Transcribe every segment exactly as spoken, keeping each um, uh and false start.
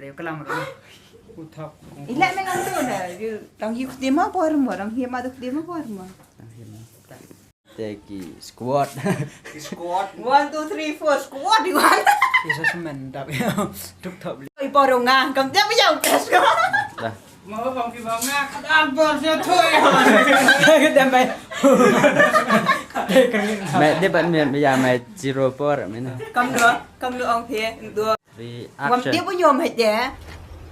Te kalam ro. U thok. Ila me ngan tu na. Dang hi khudi ma por mo, dang hi ma tu khudi ma por mo. Te ki squad. Ki squad. One, two, three, four, squad di wan. Isa semen tap ya. Tuk thop. I por nga, kam tiap ya u tes ko. Dah. Mau bang ki bang nga, kat albor se thoi. Kita mai. Me, dia bat me, ya, me zero por, me na. Kam dua, kam dua ong phe, dua. Reaction. Ngam dia punyom hai de.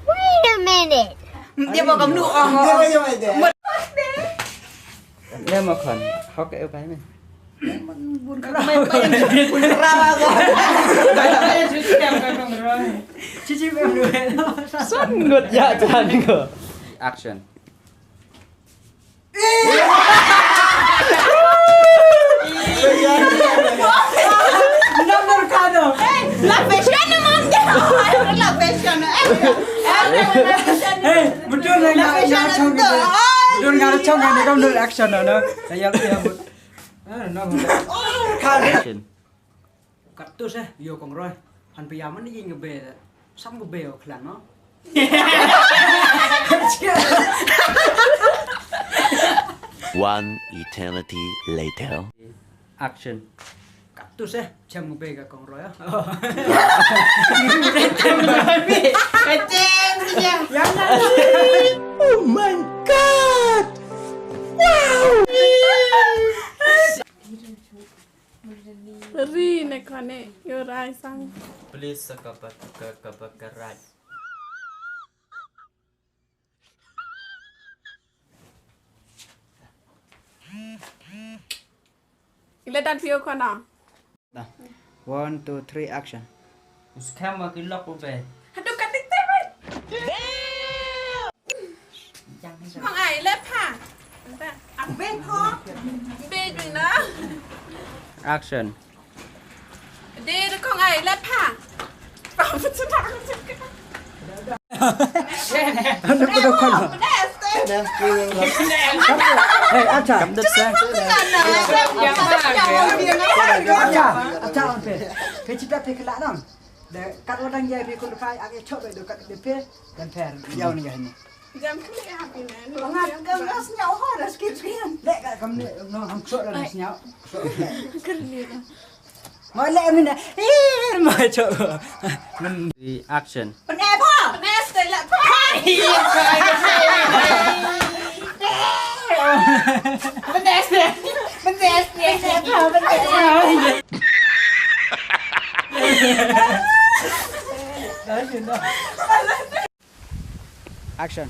Wait a minute. Dia ba kam dua ong. Dia punyom hai de. Mat de. Dia ma khon, hok e u pai me. Sanggut ya chan ko. Action. Number kano? La fashion naman ka. La fashion. Eh, betul lah. La fashion. Betul lah, chong ni. Kam dul action na. Saya lihat. Action. Kat tu seh, yo kong Roy. Han pia man i nge be. Sam nge be o khlan no. One eternity later. Action. Kat tu seh, jam nge be ka kong Roy. Kaceng tu ya. Oh my God! Wow! Ri ne khane, yo rai sang. Please, ka ba, ka, ka ba, ka rai. Ila dan pio khana. One, two, three, action. Us kham wa ki lok u be. Hadu ka tik te. Kong ai le pha. Be ko. Be jui na. Action. De de kong ai le pha. Ano ba daw ka na? Hey, acha. Kam dat sa. Acha, acha, acha, acha. Pe chita pe kala nam. De kat wa dang ya pe kun kai ake chok de kat de pe dan per. Yaw ni ya ni. Jam kali happy na. Ngat kam nas nya ho das kit kian. Le ka kam ni no ham chok das nya. Kali na. Ma le mi na. Eh, ma chok. Reaction. Pene pa. Pene stay la pa. Pene stay. Pene stay. Pene pa. Pene stay. Action.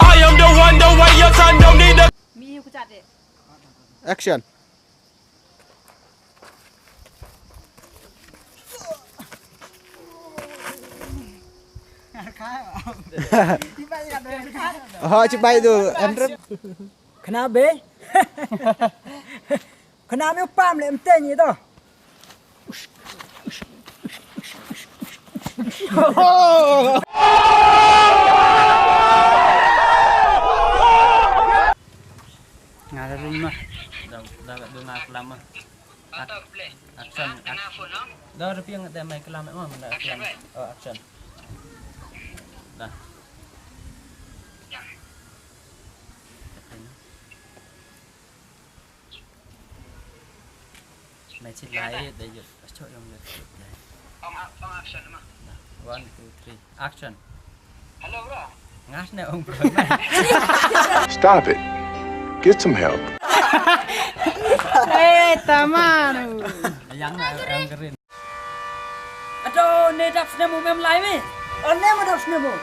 I am the one, the way your son don't need a. Action. Ho, chibai tu, Andrew. Khana be. Khana me u pam le em te ni to. Nga da ring ma. Da, da, da nga kelam ma. Ak-, action. Ak-, da, da piang da mai kelam ma, da kelam. Oh, action. Da. Mai chit lai, da yut. Chok yong yut. Ong, ong action ma. One, two, three. Action. Hello, bro. Ngas ne ong bro. Stop it. Get some help. Eh, tamanu. Yang na, yang green. Ato, ne dap snem u mem lai mi. One ma dap snem u.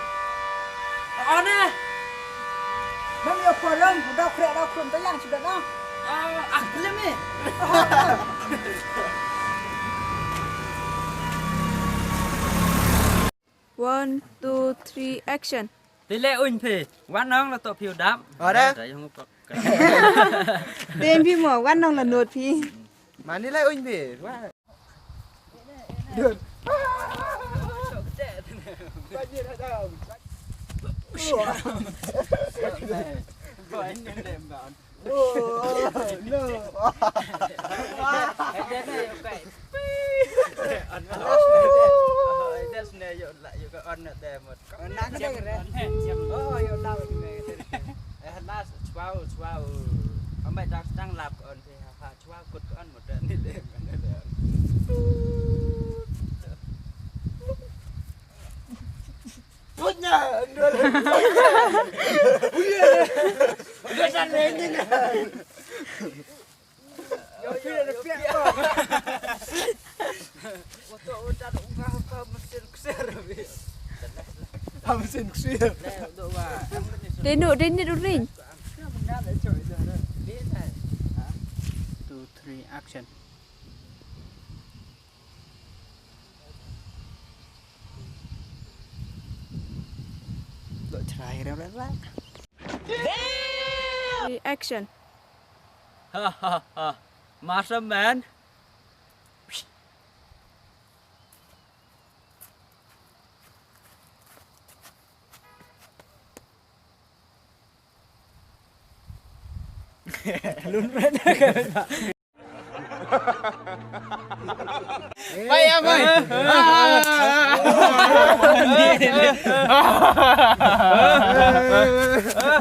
One. Mem yo kolam, dap kre, dap krum, tayang chibat na. Ah, ak lem mi. One, two, three, action. Te le uñ phi, wan nong la to phi u dap. Ora. Te yong u pok. Te phi mo, wan nong la not phi. Mani le uñ phi. Wa. Dun. Boy, ni le mbon. Oh, no. Dei nu, dei nit u ring. Two, three, action. Dok chrai rem rem rem. Action. Ha ha ha. Master man. Lun red. Bai, ah, bai.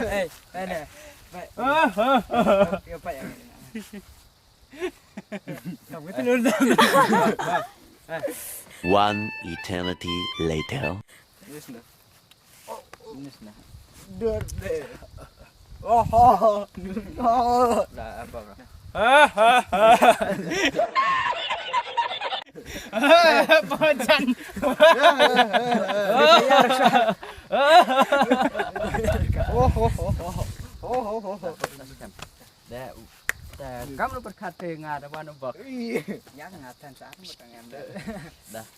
Hey, bai ne. Bai. Yo, bai, ah. One eternity later. Dah, dah. Oh, oh, oh. Dah, apa, bro? Pajan. Oh, oh, oh, oh. Oh, oh, oh, oh. Dah, u-, dah, kam lu berkat te nga, dah, wan, bak. Iya. Yang ngatan sa, dah. Dah.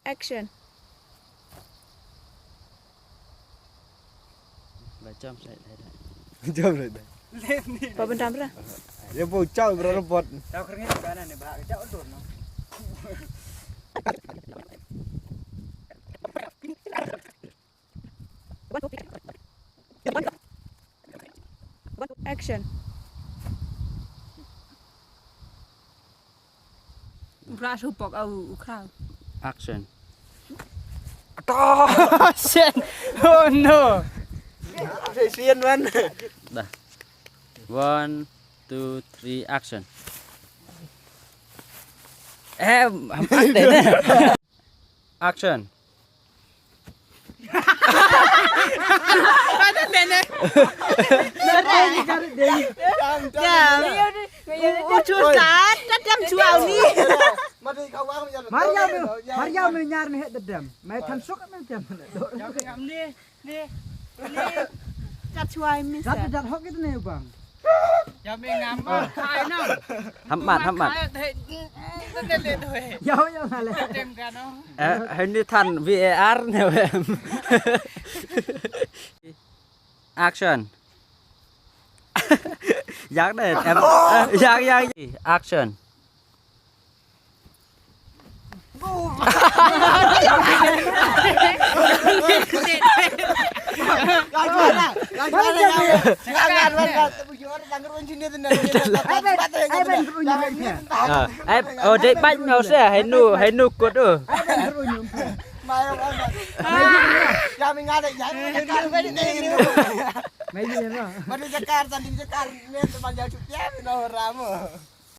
Action. Ba jam sai dai dai. Jam sai dai. Ba ban dam ra. Ya bo chau bro robot. Chau kring ka na ne ba chau dur no. Action. Ura su pok au u khraw. Action. Action. Oh no. Sian man. Dah. One, two, three, action. Eh, hampat deh. Action. Mariam, Mariam, nyar ni het dedem. Mai than suk mai jam. Ni, ni, kat chuai mi sa. Dat, dat hok itu ni bang. Ya, me ngam ba, khai na. Hammat, hammat. Khai, eh, eh, eh, eh. Ya, ya, na le. Tem ka no. Eh, hai ni than V A R ne em. Action. Yak de, em, eh, yak, yak. Action. Ah, eh, oh, dei bait no se, hai nu, hai nu kut, oh.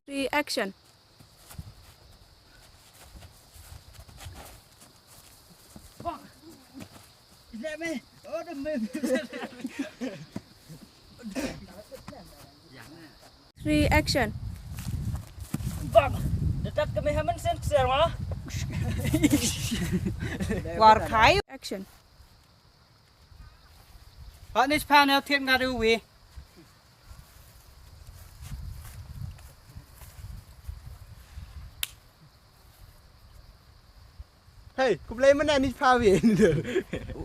Ready, action. Three, action. Bang. Dekat kami hamen sen ksiar ma. War khai. Action. Hot ni span el thiet nga du wi. Hei, khublei mane ni pha wi.